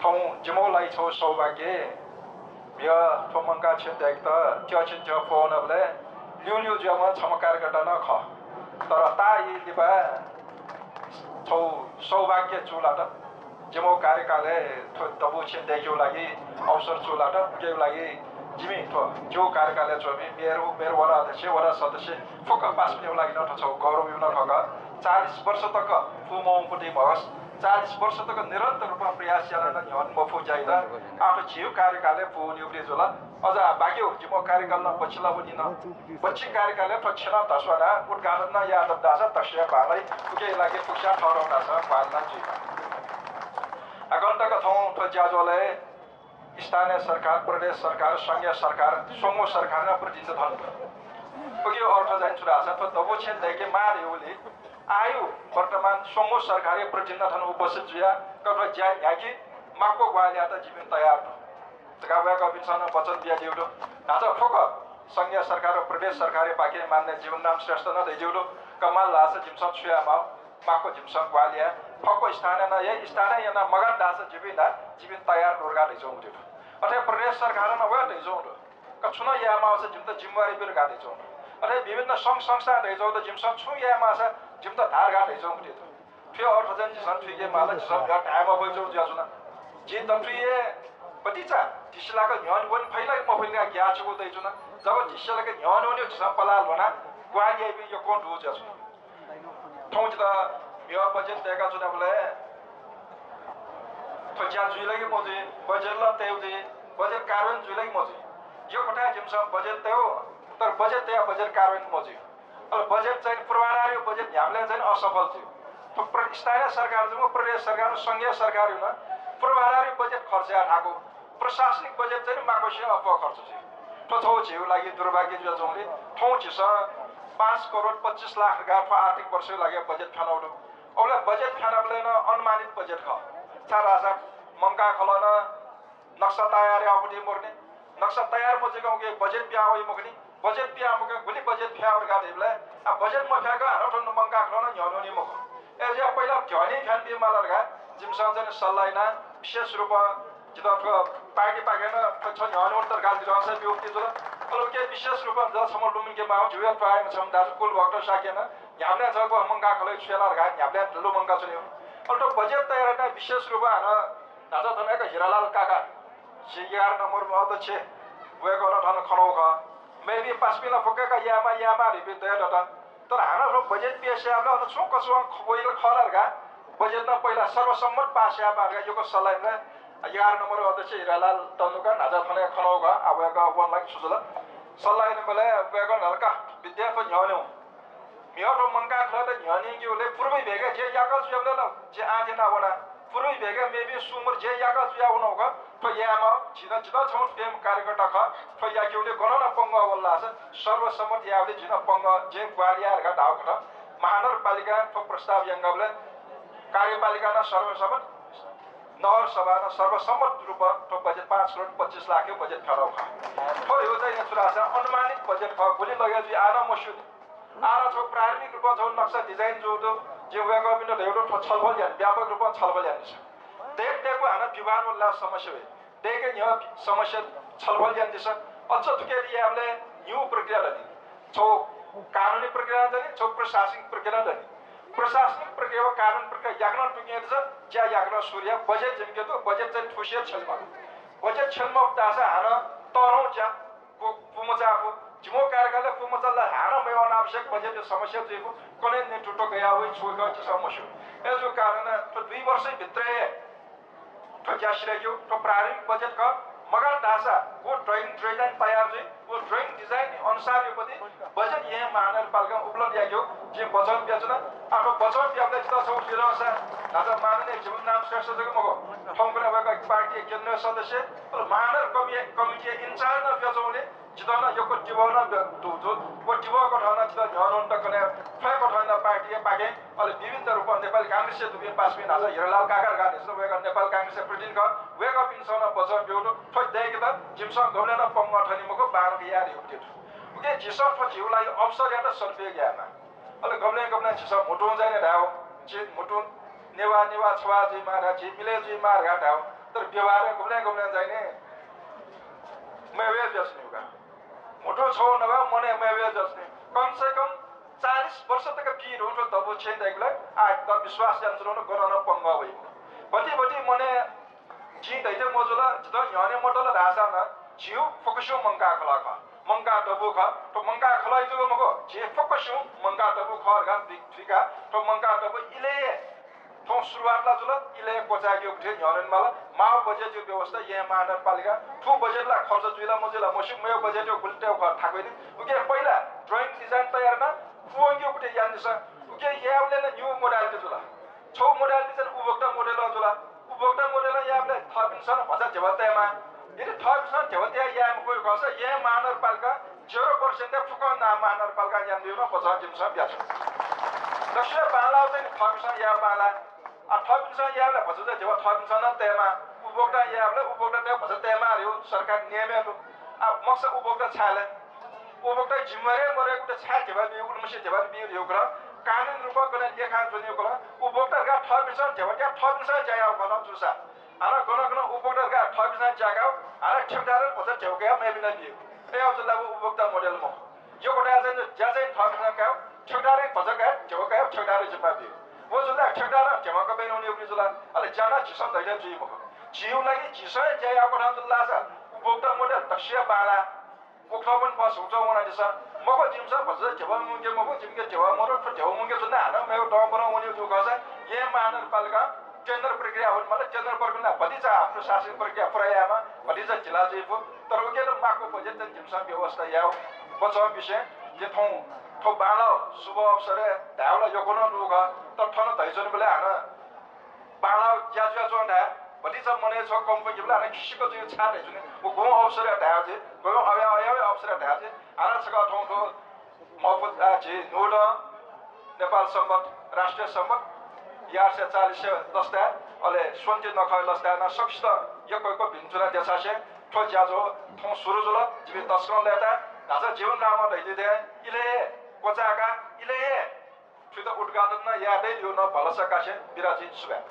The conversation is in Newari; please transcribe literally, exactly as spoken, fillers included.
थौं जिमो लागि छौ सौभाग्य। म्हिगः थ्व मंकाः छेँ दय्केत च्यः छेँ च्यः फ्वंवनाबलय् ल्यूल्यू जुयाम्ह छम्ह कार्यकर्ता नं खः। तर ताःई लिपा छौ सौभाग्य चूलात। जिमो कार्यकालय् थ्व दबू छेँ दय्केगु लागि अवसर चूलात। उकिया लागि जिमि थ्व जिगु कार्यकालय् च्वंपिं मेयर, उपमेयर, वडा अध्यक्ष, वडा सदस्य फुक्क पासापिनिगु लागि नं थ्व छौ गौरवया नं खः। चालिस वर्ष तक पूमवंपति मवस, चालिस वर्ष तक निरन्तर रूपमा प्रयास यानाः नं न्ह्यःने मफु ज्याइत आः थ्व झिगू कार्यकालय् पूवनीगुलिं जुल। अझ बाकी जिमो कार्यकाल नं बच्छि ला वनी नं। बच्छि कार्यकालय् थ्व छेँ नं धस्वानाः उद्घाटन नं यायेत दासा तस्या बांलाइ। उकिया लागि फुक्कसिया थःथःगु नासं ग्वाहालि नं जुइमा। आगन्तक थौं थ्व ज्याझ्वलय् स्थानीय सरकार, प्रदेश सरकार, संघीय सरकार, स्वंगू सरकार नं प्रतिनिधि थन दु। उकिया अर्थ चाहिँ छु धाःसा थ्व दबू छेँ दय्के माः धइगुलिं आःया वर्तमान स्वंगू सरकारया प्रतिनिधि थन उपस्थित जुयाः थ्व ज्या न्ह्याके माक्व ग्वाहालि यायेत जिपिं तयार दु धकाः वय्कःपिन्सं नं वचन बियादीगु दु। न्हाचः फुक्क संघीय सरकार व प्रदेश सरकारया पाखें माननीय जीवनराम श्रेष्ठ नं धयादीगु दु, का माल धाःसा जिमिसं छु यायेमाः, माक्व जिमिसं ग्वाहालि याये। फक्व स्थानीयं नं याइ, स्थानीयं याना मगात धाःसा जिपिं ला, जिपिं तयार दु धकाः धयाच्वंगु दु। अथे प्रदेश सरकारं नं वय्कलं धयाच्वंगु दु, का छुं नं याये माःसा जिमित जिम्मेवारी ब्यु धकाः धयाच्वंगु दु। अथे विभिन्न संघ संस्थां धयाच्वंगु दु, जिमिसं छुं याये माःसा जिमित धा धकाः धयाच्वंगु दु। थ्वया अर्थ चाहिँ झीसं थुइके माल, झीसं न्ह्यः धाये मफइच्वंगु जुयाच्वन। झी दथुइ हे भतिचा धिसिलाक न्ह्यःने वने फइ ला मफइ ला ग्याःचिकु दइच्वन। जब धिसिलाक न्ह्यःने वने झीसं पलाः ल्ह्वनाः ग्वाहालि याइपिं यक्वं दु जुयाच्वन। थौं जितः म्हिगः बजेट तय्काच्वनाबलय् थ्व ज्या जुइ ला कि मजुइ, बजेट ला तयेगु जुइ, बजेट कार्यान्वयन जुइ ला कि मजुइ। यक्व थाय् जिमिसं बजेट तयेगु, तर बजेट तयाः बजेट कार्यान्वयन मजुइ। अले बजेट चाहिँ पूर्वाधारया बजेट न्ह्याबलें चाहिँ असफल जुइ। थ्व प्र-, स्थानीय सरकार जूम्ह प्रदेश सरकार, संघीय सरकारया नं पूर्वाधारया बजेट खर्च याये थाकु, प्रशासनिक बजेट चाहिँ माक्वसिया अप्वः खर्च जुइ। थ्व छौ झीगु लागि दुर्भाग्य जुयाच्वंगुलिं थौं झीसं पाँच करोड पच्चिस लाख धकाः थ्व आर्थिक वर्षया लागि बजेट फ्यानागु दु। अबलय् बजेट फ्यानाबलय् नं अनुमानित बजेट खः। छाय्धाःसा मंकाः खलः नं नक्सा तयार याः वइ मखुनि। नक्सा तयार मजुइकं उके बजेट पिहां वइ मखुनि। बजेट पिहां मजुइकं गुलि बजेट फ्याः वल धकाः धइबलय्, आ, बजेट मफ्याक हानं थ्व मंकाः खलः नं न्ह्यःने वनी मखु। अय्जुयाः पहिला न्ह्यःने फ्यानाबी माल धकाः जिमिसं चाहिँ सल्लाह याना, विशेष रूपं जितः थ्व पार्टीपाखें नं थ्व छ न्ह्यःने वनेत धकाः जितः सय् विज्ञप्ति जुल। अले उके विशेष रूपं जितः छम्ह लुमंके माःम्ह झीगु त्वाःया छम्ह दाजु कुलभक्त शाक्यं नं न्ह्याबलें जक मंकाः खलः छु याये ला धकाः न्ह्याबलें लुमंकाच्वनी। अले थ्व बजेट तयार याना विशेष रूपं हानं न्हाचः थन एक हिरालाल काका, झी एघार नम्बर अध्यक्ष, वय्कलं थन खनागु खः। मेपिं पासापिं ला फुक्क का यायेमाः, यायेमाः धइपिं दया दत। तर हानं थ्व बजेट पेश यायेबलय् अन छुं कचुवां खँ वइगु खः ला धकाः बजेट नं पहिला सर्वसम्मत पास यायेमाः धकाः यक्व सल्लाह यानाः एघार नम्बर अध्यक्ष हिरालाल तन्डुका न्हाचः थन खनागु खः। आः वय्कः वल ला कि छु जुल? सल्लाह यानाबलय् वय्कलं धाल का, विद्या थ्व न्ह्यःने वँ। म्हिगः थ्व मंकाः खलःयात न्ह्यःने यंकेबलय् पूर्वया भेगय् ज्या याकः जुयाबलय् ला जि आः थें याना वना। पूर्वया भेगय् मेपिं सुं मरि ज्या याकः जुयावनागु खः। थ्व यायेमाः, झी नं, जितः छम्ह प्रेम कार्यकर्ता खः। थ्व याकेबलय् गनं नं पंगः वल धाःसा सर्वसम्मत यायेबलय् जि नं पंगः, जिं ग्वाहालि याये धकाः धाःगु खः। महानगरपालिकां थ्व प्रस्ताव यंकाबलय् कार्यपालिकां नं सर्वसम्मत, नगरसभां नं सर्वसम्मत रूपं थ्व बजेट पाँच करोड पच्चिस लाखया बजेट फ्यानागु खः। थ्व हे चाहिँ छु धाःसा अनुमानित बजेट खः, गुलि लगे जुइ आः नं मस्यू। आः ला छगू प्रारम्भिक रूपं छगू नक्सा design जूगु दु। जिं वय्कःपिन्त धयागु दु, थ्व छलफल याना, व्यापक रूपं छलफल यानादिसँ। दय्क दय्कूगु हानं विवाद वल ला समस्या वइ। दय्के न्ह्यः समस्या छलफल यानादिसँ। अझ थुकियात यायेबलय् न्ह्यः प्रक्रिया दनि। छगू कानुनी प्रक्रिया दनि, छगू प्रशासनिक प्रक्रिया दनि। प्रशासनिक प्रक्रिया व कानुनी प्रक्रिया याकनं तुं यानादिसँ, ज्या याकनं सुरु या। बजेट जिमिके दु, बजेट चाहिँ थुसे छ्यले माः। बजेट छ्यले मफु धाःसा हानं तःधंगु ज्या पु-, पुमचाःगु। जिमिगु कार्यकालय् पुमचाल ला हानं मयाः अनावश्यक बजेटया समस्या जुइगु। कन्हय् नेतृत्व गय् वइ छु वइ का झीसं मस्यू। अय्जूगु कारणं थ्व दुई वर्ष भित्र हे थ्व ज्या सिधयेकेगु, थ्व प्रारम्भिक बजेट खः। मगात धाःसा व drawing design तयार जुइ, व drawing design अनुसार याःगु बजेट यँया महानगरपालिकां उपलब्ध याकेगु जिं वचन बियाच्वना। आः थ्व वचन बियाबलय् जितः छगू विरोध सा न्हाचः माननीय जीवनराम श्रेष्ठ जक मखु, थौंकन्हय् वय्कः पार्टीया केन्द्रीय सदस्य, अले महानगर कमि-, कमिटीया in charge नं जुयाच्वंगुलिं जितः नं यक्व तिबः नं दु, दु। व तिबः कथं नं जितः न्ह्यःने वनेत कन्हय् थ्व कथं नं पार्टीया पाखें, अले विभिन्न रूपं नेपाली कांग्रेसया दुपिं पासापिं न्हाचः हिरालाल काका धकाः न्ह्यसः, वय्कः नेपाली कांग्रेसया प्रतिनिधि खः। वय्कःपिन्सं नं वचन ब्यूगु दु। थ्व दय्केत जिमिसं गबलें नं पंगः थनी मखु, बांलाक याये धइगु दु। उकिं झीसं थ्व झीगु लागि अवसरयात सदुपयोग यायेमाः। अले गबलें गबलें झीसं म्हुतुं चाहिँ धायेगु, झी म्हुतुं नेवाः नेवाः छवाः जुइमाः धकाः, झी मिलय् जुइमाः धकाः धायेगु। तर व्यवहार गुबलें गुबलें जाइने मय्‌वया जुयाच्वनीगु का। म्हुतु छौ नवा मनय् मय्‌वया जुयाच्वनी। कम से कम चालिस वर्ष तक पी धुं थ्व दबू छेँ दय्‌कल। आः त विश्वास यानाच्वनागु गनं नं पंगः वइ। भति भति मनय् जिं धयाथें मजुल, जितः न्ह्यःने मतल धाःसा नं झीगु फुक्कसिगु मंकाः खलः खः। मंकाः दबू खः। थ्व मंकाः खलः जक मखु, झी फुक्कसिगु मंकाः दबू खः धकाः थुइका। थ्व मंकाः दबू इलय् हे थौं सुरुवात ला जुल, इलय् हे क्वचाय्‌केगु थें न्ह्यःने माल। माःगु बजेटया व्यवस्था येँ महानगरपालिकां थ्व बजेट ला खर्च जुइ ला मजुइ ला मस्यू, मेगु बजेटया गुलि तयेगु खः थाकुइ नि। उकिं पहिला drawing design तयार याना पूवंकेगु थें यानादिसँ। उकिं यायेबलय् नं निगू modality जुल। छगू modality चाहिँ उपभोक्ता model जुल। उपभोक्ता model यायेबलय् थःपिन्सं भचा ध्यबा तयेमाः। यदि थःपिन्सं ध्यबा तयाः याये मफइगु खःसा येँ महानगरपालिकां zero percent या फुक्कं नां महानगरपालिकां यानादीगु नं बचं जिमिसं बियाच्वना। दक्वसिबें बांलाःगु चाहिँ नि थःपिन्सं यायेगु बांलाः। आ, थःपिन्सं यायेबलय् भचा चाहिँ ध्यबा थःपिन्सं नं तयेमाः। उपभोक्तां यायेबलय् उपभोक्तातय् भचा तयेमाः धइगु सरकारया नियमय् दु। आ, मखुसा उपभोक्ता छाय् लाइ? उपभोक्ताया जिम्मेवारी हे मदुगु, छाय् ध्यबा बीगु, उलिमछि ध्यबा बीगु धइगु खँ। कानूनी रूपं गन लेखा च्वनीगु खँ। उपभोक्ता धकाः थःपिन्सं ध्यबा तयाः थःपिन्सं ज्या याःगु खँ जूसा हानं गन गन उपभोक्ता धकाः थःपिन्सं ज्या काः, हानं ठेकेदारं भचा ध्यबा कयाः मेपिन्त बी। अय् जुल ला व उपभोक्ता model मखु। यक्व दाय् चाहिँ ज्या चाहिँ थःपिन्सं काः, ठेकेदारं भचा काः, ध्यबा काः, ठेकेदारं जिम्मा बी। व जुल ला ठेकेदारं ध्यबा कबय् वनीगु जुल, अले ज्या नं झीसं दइगु जुइ मखु। झीगु लागि झीसं ज्या याःगु खँ जुल धाःसा उपभोक्ता model दक्वसिबें बांलाः। उखलः पनि पस हुक्चः वनादिसँ। मखु जिमिसं भचा ध्यबा मुंके मखु, जिमिके ध्यबा मदु, थ्व ध्यबा मुंके च्वना हानं मेगु दँ बरं वनीगु जूगु खःसा येँ महानगरपालिकां tender प्रक्रिया वनेमाल। Tender प्रक्रिया भतिचा प्रशासनिक प्रक्रिया पुरा यायेमाः, भतिचा ढिला जुइफु। तर उकियात माक्व बजेट चाहिँ जिमिसं व्यवस्था यायेगु बचं विषयं जिं थौं थ्व बांलाःगु शुभ अवसरय् धायेगु ला यक्व नं दु खः, तर थन धयाच्वनेबलय् हानं बांलाःगु ज्या जुयाच्वं धाये। भतिचा मनय् छगू कम पंकेबलय् हानं खिसिक जुइ छाय् धयाच्वने। व गुगुं अवसरय् धायेगु जुइ, गुगुं अवया-, अवयावया अवसरय् धायेगु जुइ। हानं छकः थौं थ्व महफुज, आ, झी न्हूदँ, नेपाल संवत्, राष्ट्रिय संवत्, एघार सय चालिस लसताय्, अले स्वन्ति नखः लसताय् नं सकसितं यक्व यक्व भिन्तुना देछासें थ्व ज्याझ्वः थौं सुरु जुल। जिमि तसकं लय्ताः। धाःसा जीवन रामं धयादी थें इलय् हे क्वचाय्काः इलय् हे थुइत उद्घाटन नं याये दइ, यो नं भलसा कासें बिदा जुइ। सुभाय्।